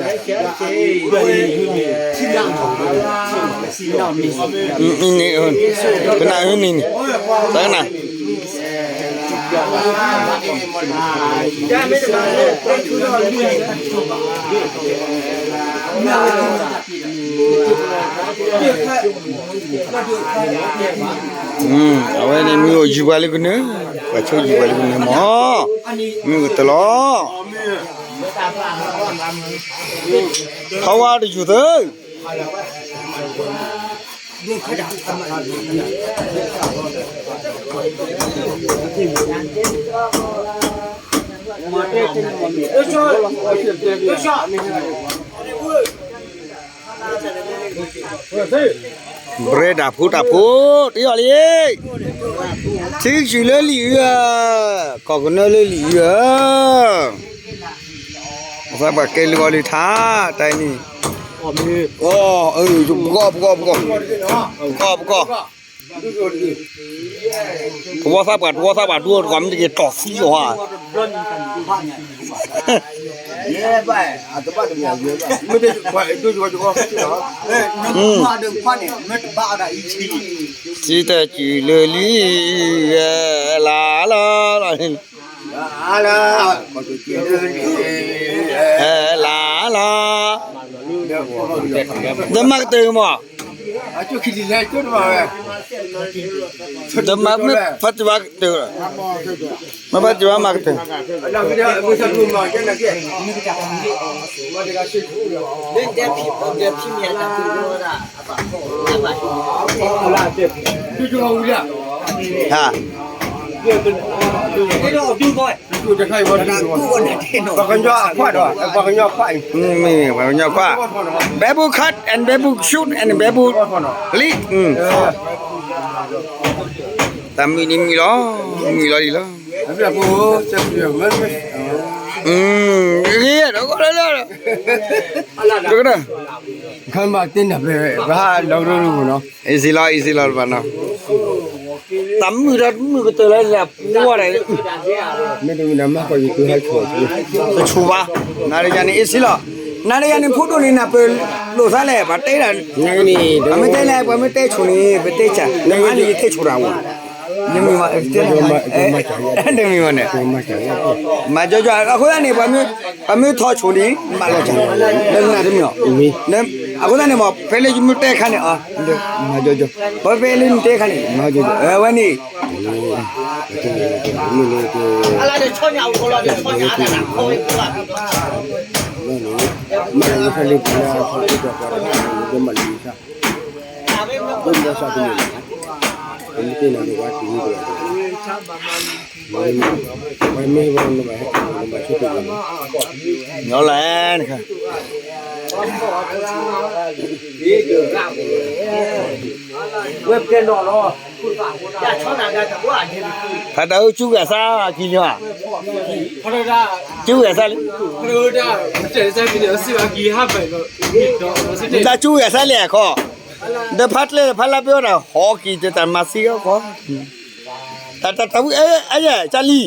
န့ၣ် ကနၣ်အၢန့ၣ်န့ၣ် တၢ်ကနၣ် အဝဲန့ၣ် မ့ၢ်အိၣ်ယံၤပှၤလၢကနၢၤ, ပှၤဆိယံၤပှၤလၢကနၢၤမး, မ့ၢ်ကတၢၢ်လီၤ. ထီဝါတယူၤသၢ ဘြဲဒၣ်ဖိတၢ်ဖိ, တယီၢ်လံ, ထံဆူၣ်လၢလံာ်အုဧၢ, ကီၢ်ကနၢလၢလံာ်အုဧၢ, ပသးပှၢ်ကဲလံအီၤလံထါ, တၢ်အံၤန့ၣ်, ပကီၢ် ပကီၢ် ပကီၢ်, ပကီၢ် ပကီၢ်, တဝီသးပှၢ် တဝီသးပှၢ် ဒိၣ်တကီၢ်မ့ၢ်တက့ၤတီၢ်သံအီၤဧါ. ထံတစူၣ်လၢလံာ်အုဧၢ, လါလီၤ, လါလီၤ, တမၤကတၢၢ်မး, တမၤမ့ၢ်ဖးတဘၣ်ကတၢၢ်, မ့ၢ်ဖးတဘၣ်မၤကတၢၢ် ဟါ, ပှၤကညီအခွါဒီး ပှၤကညီခွါအံၤ, ပှၤကညီခွါ, bamboo cut and bamboo shoot and bamboo leaf, တၢ်မုာ်န့ၣ်မုာ်လီၤ, မုာ်လီၤဒံးလီၤ, ဂ့ၤဒီးကီလၢလၢ, ခါမးတ့နၢ်ပၢၢ် ပဟးဒီကရူၢ်နီၤ, easy လီၤ easy လီၤတဘၣ်နီၤ, တၢ်မုာ်ဒီးမုာ်ကတၢၢ်လီၤ လၢပှၤဒီး မ့ၢ်တမုာ်ဒီးမၤကီၢ်ယံၤ တဆိၣ်ဘၣ်, နၤဒီးယၤန့ၣ် easy လီၤ, နၤဒီးယၤန့ၣ် ဖိဒိၣ်န့ၣ် နၢ်ပၢၢ်လိာ်သးလဲၣ် ပှၤတဲဒၣ်, ပှၤမ့ၢ်တဲလဲၣ် ပှၤမ့ၢ်တဲဆိၣ်န့ၣ် ပတဲစၢ်, နမၤန့ၣ် ယတဲဆိၣ်တၢ်မး, နမံၤမး, နမံၤမးန့ၣ်, မၤကၠီကၠီ, အဃိသတးန့ၣ် ပှၤမ့ၢ်ထီၣ်ဆိၣ်န့ၣ် မၤလီၤစၢ်, နမံၤမးတမံၤ, အဃိသတးန့ၣ်မး ဖဲလၢယမ့ၢ်တဲခါန့ၣ်, မၤကၠီကၠီ, ပှၤဖဲလၢနတဲခါန့ၣ် မၤကၠီကၠီ, အဝဲန့ၣ် မ့ၢ်လၢယဖဲလၢပှၤလၢအထီၣ်ကၠီကၠီ မၤလီၤစၢ်, ဘၣ်မၤစၢ်တမံၤ, ပမ့ၢ်တဲနၤဒီး ပှၤတမံၤဒီး ပှၤမ့ၢ်ဟဲဘၣ်နဘၣ်ဟဲ နဘၣ်ဆိကမိၣ်, ညီလၢနခါ, ဖးတၢ်အူကၠူဂၤသးကံလံဧါ, ကၠူဂၤသးလံ,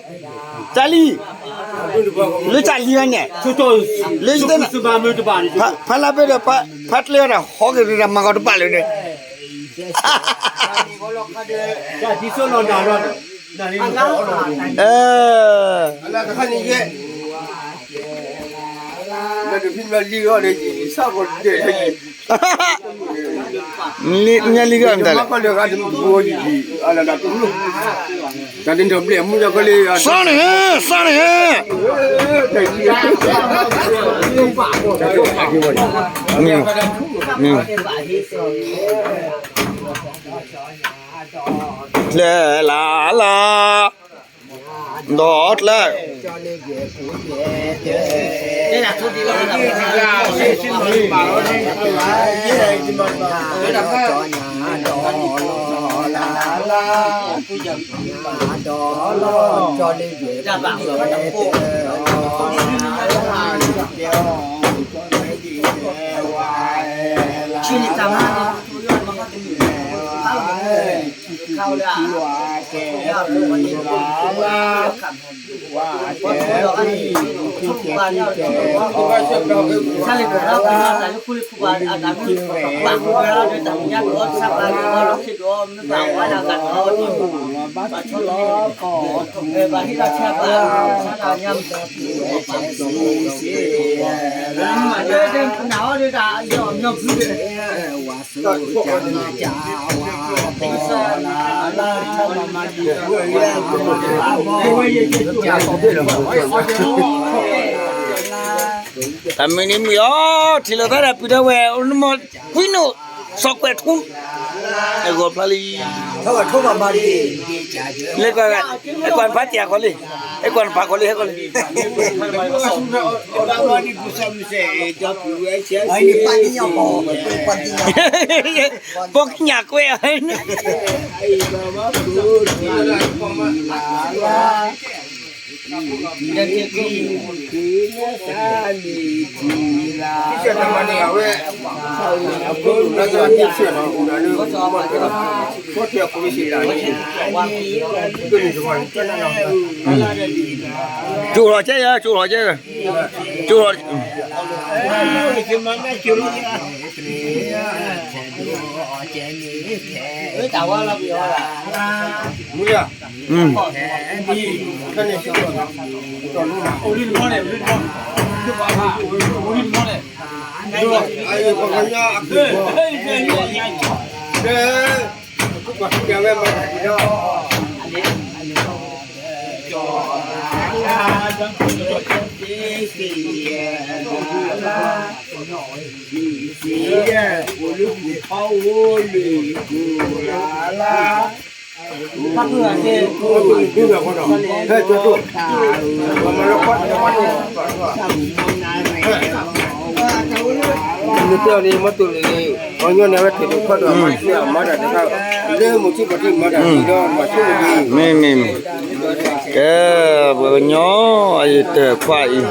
တၢ်ကၠူဂၤသးလံအခီ, ဒီးဖးကျဲဖးလါပှဲၤဝဲဒၣ် ဟီကံၤတတၢ်မၤသံအီၤခီ တၢ်တၢ်တၢ်ဝံၣ် အဲ အဲ ကၢ်လံ, အဲ ကၢ်လံ, ကၢ်လံ, လၢကၢ်လံဝဲန့ၣ်, လၢယတဲနၤ, ဖးလါပှဲၤဒီး ဖးကျဲဝဲဒၣ် ဟီကံၤတတၢ်မၤကီၤတဘၣ်လၢၤန့ၣ်, စီန့ၣ်, စီန့ၣ်, ကျဲလၢ်လၢ်, ဒီးကျဲ ခါလၢ တၢ်မုၢ်နံၤမုၢ်အီၤ ထံၣ်လိာ်သးဒီးပုၢ်ဒီဝဲၢ် အိၣ်နမီၢ်ကွံနိၣ် စီၤကွဲးထူ အဲဂီၤဖျါလံ လၢကွၢ် အဲကွၢ်နဖးတံၢ်အကီၢ်လံ အဲကွၢ်နဖးကီၢ်လံ ဟဲကီၢ်လံ ပီၢ်ကညၣ်ကွဲး ကၠိလီၤကဲယၤ ကၠိလီၤကဲ ကၠိလီၤ မူလၢ မ့ၢ်တဲအီၤန့ၣ် မ့ၢ်တူၢ်လံၤ ပှၤကညီန့ၣ် အဝဲတ့ၢ်ဒိၣ်ထီၣ်ဒီး မၤတၢ်မၤတၢ်တခါ လၢမုၢ်ထံပှၢ်ထံမၤတၢ်ဒ်ဒီး မၤဆိကမိၣ်ဒ် မ့ၢ်မ့ၢ်မ့ၢ် ကဲ ပှၤကညီ အယတၢၢ်ခွါအံၤ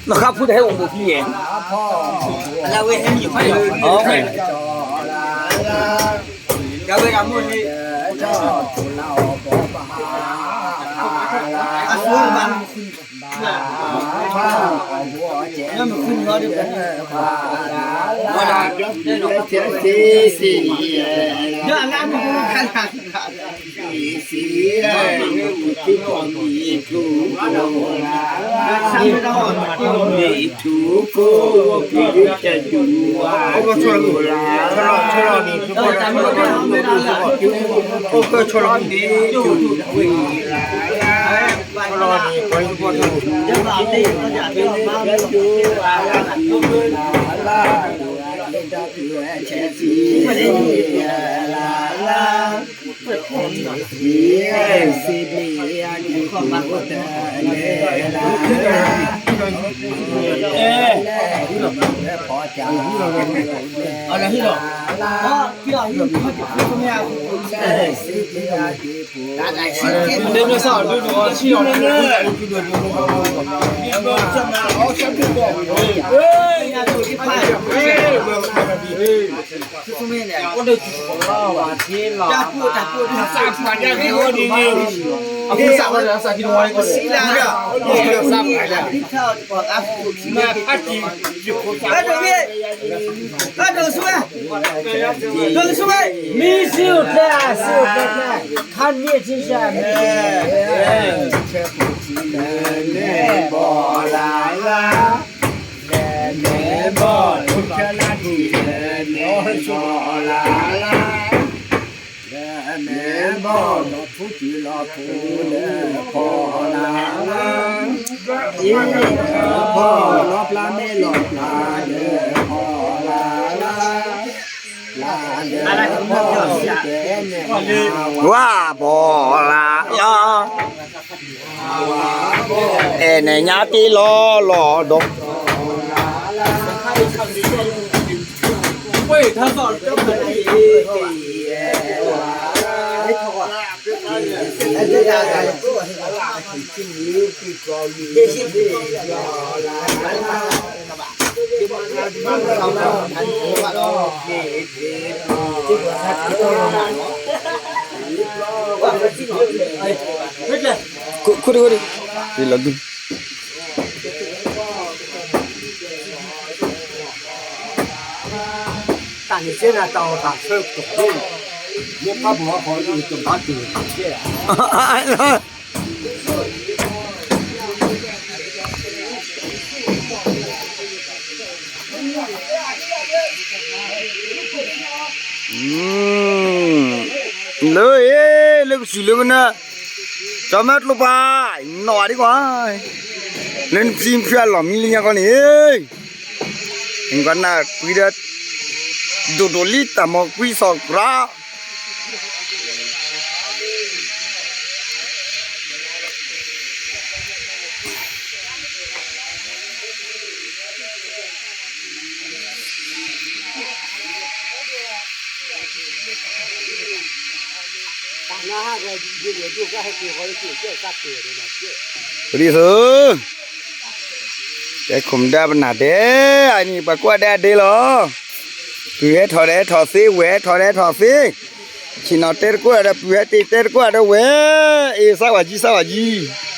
နဃါဖူတဟဲအိၣ်မူဖံယဲၢ် လၢဝဲဟဲမံၤဖးယီၤ အဝဲဒၣ်မိၢ်န့ၣ် မ့ၢ်စံးအိၣ်ဖျဲၣ် စံးအိၣ်ဖျဲၣ်ဖျဲၣ် ခါန့ၣ်ထံဆၢ ဝါဘီလါလီၤ အဲၣ်နဲၣ်ညါတ့လီၤလီၤဒီး ဝါဘီ ခိၣ်ခိၣ်ဒံခိၣ်ဒံ, လီၤဒုး, တၢ်န့ၣ်စ့နၤတၢ်အီၣ်တၢ်ဆၢကတီၢ်, မ့ၢ်ဖးဘိၣ်ဟီၣ်ခီၣ်လၢတဘၣ်တ့ၢ်ကဲဧါ. လၢဧၢ, လၢကစံၣ်လၢကနၢ, ကၠီမၢကျိပၤ, နီၢ်ဝဲဒံးကွၢ်, လၢနဖံဖုအလီၢ်မံလၢညါခီန့ၣ်, နကွၢ်နၢ်ကွံဒီး, ဒိၣ်ဒိၣ်လံတၢ်မီၤကွံစီၣ်ကြၢ, ပဒံးသု, တဲခိၣ်မဒၢပနၢ်ဒဲး, အန့ၣ်ပှၤကွၢ်ဒဲးအဒ့လီၤ, ပုၢ်ဟဲထီၣ်ဒီးဟဲထီၣ်သ့, ဝဲၢ်ဟဲထီၣ်ဒီးဟဲထီၣ်သ့, ဆ့ၣ်နီၤတဲတကွၢ်ဒီးပုၢ်ဟဲတ့ၢ်တဲတကွၢ်ဒီးဝဲၢ်, အ့ၣ် စါဝၤကံ စါဝၤကံ.